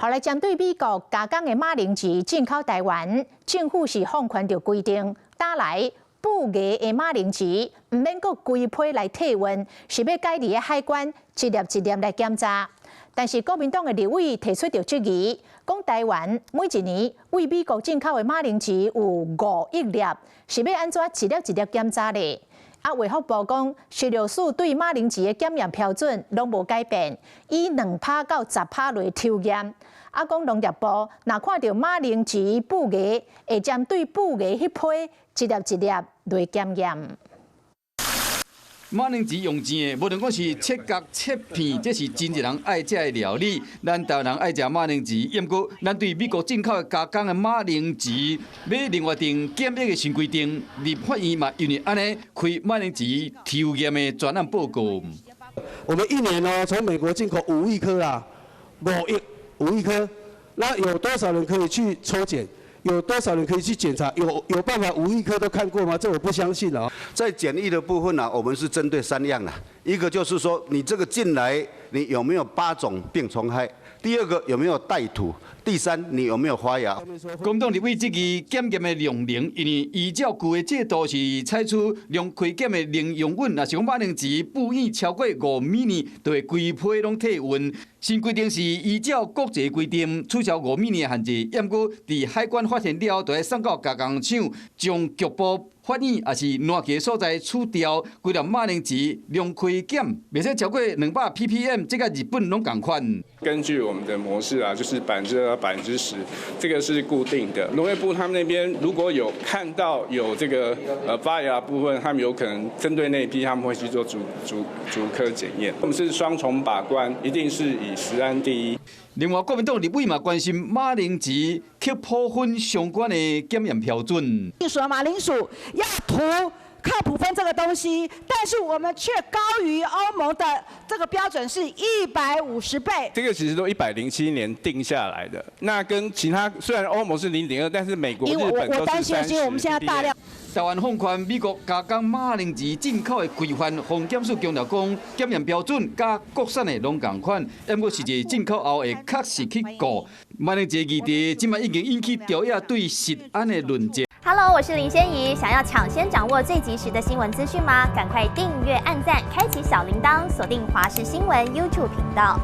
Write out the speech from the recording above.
後來針對美國加工的馬鈴薯進口台灣，政府是放寬著規定，打來布芽的馬鈴薯毋免閣規批來退運，是欲改佇海關一粒一粒來檢查。但是國民黨的立委提出著質疑，講台灣每一年對美國進口的馬鈴薯有5億粒，是欲按怎一粒一粒檢查咧？啊，衛福部講，食藥署對馬鈴薯的檢驗標準攏無改變，以2趴到10趴來抽驗。啊，講農業部若看著馬鈴薯布芽，會針對布芽彼批一粒一粒來檢驗。馬鈴薯用煎的，無論講是切角切片，這是真濟人愛食的料理。咱台灣人愛食馬鈴薯，毋過咱對美國進口的加工的馬鈴薯，欲另外定檢疫的新規定，立法院嘛因為按呢開馬鈴薯抽驗的專案報告。我們一年呢，從美國進口五億顆啊，五億五億顆，那有多少人可以去抽檢？有多少人可以去檢查？有辦法5億顆都看過嗎？這我不相信啊。在檢疫的部分呢，我們是針對三樣啦，一個就是說，你這個進來，你有沒有八種病蟲害？第二個有沒有帶土？第三，你有沒有發芽？國民黨立委質疑檢驗的量能，因為依照舊的制度是採取量開檢的寧容忍，若是講馬鈴薯布葉超過5米就會規批攏退運。新規定是依照國際規定取消5米的限制，毋過佇海關發現了後，就欲送到加工廠，將局部發芽抑是爛去所在除掉，規粒馬鈴薯量開檢，袂使超過200 ppm，這佮日本攏仝款。根據我們的模式啊，就是2%到10%，這個是固定的。農業部他們那邊如果有看到有這個發芽部分，他們有可能針對那一批，他們會去做逐逐逐顆檢驗。我們是雙重把關，一定是以食安第一。另外，國民黨立委嘛關心馬鈴薯克普芬相關的檢驗標準。說馬鈴薯要塗克普芬這個東西，但是我們卻高於歐盟的這個標準是150倍。這個其實都107年定下來的，那跟其他雖然歐盟是0.2，但是美國、日本都是30。因為我們現在大量。台灣放寬美國加工馬鈴薯進口的規範，防檢署強調講，檢驗標準佮國產的攏仝款，毋過實際進口後會確實去顧。馬鈴薯議題，這擺已經引起朝野對食安的論戰。 Hello，我是林仙怡，想要搶先掌握最及時的新聞資訊嗎？趕快訂閱、按讚、開啟小鈴鐺，鎖定華視新聞 YouTube 頻道。